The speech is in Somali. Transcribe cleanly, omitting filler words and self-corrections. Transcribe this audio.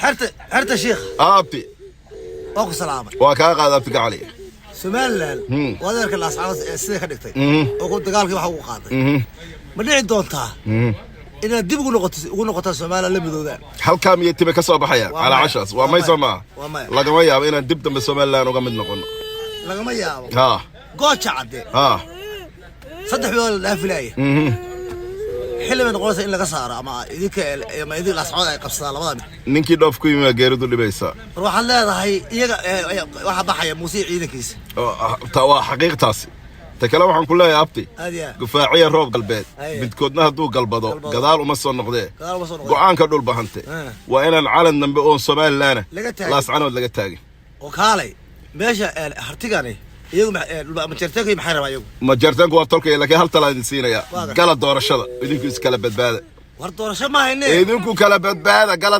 Xerta, xerta shiikha. Aabti. Waa ku salaamay. Waa kaa qaada, abti gacali. Somaliland waa adeerka Laascaanood ee sida ka dhigtay oo ku dagaalkii waxa ugu qaaday. Ma dhici doontaa inaad dib ugu noqotaa Somaliland, la midoodaan? Halkaa miyo time ka soo baxaya? Waa calaa maya. cashaas waa Waa may maya. Soo maa? Waa maya. Lagama yaabo inaan dib dambe Somaliland uga mid noqono. Lagama yaabo. Ha. Gooja Cadde ha 3 bilood la dhaafilaya. Xilli bay noqonaysaa in laga saaro ama idinka ama idinka Laascaanood ay qabsadaan, labada mid. Ninkii dhoof ku yimi waa geeridu dhibaysa. War waxaad leedahay iyaga waxaa baxaya Muuse iyo ciidankiisa. Oo, ah, waa xaqiiqtaasi. Ta kale waxaan ku leeyahay, abti, Aad iyo aad. gufaaciya roob galbeed midkoodna hadduu galbado, Galbado. gadaal uma soo noqdee. Gadaal uma soo noqdee. Go'aanka Dhulbahante waa inaan calan dambe oon Somalilandna Laga taagin. Laascanood laga taagin. Oo kaalay meesha hartigani iyagu majeerteenka maxay rabaa iyagu? Majeertaanku waa tolkaya, laakiin hal talaa idin siinaya. Waa gartay. Gala doorashada, idinku iskala badbaada. War doorasho ma hayne. Idinku kala badbaada, gala.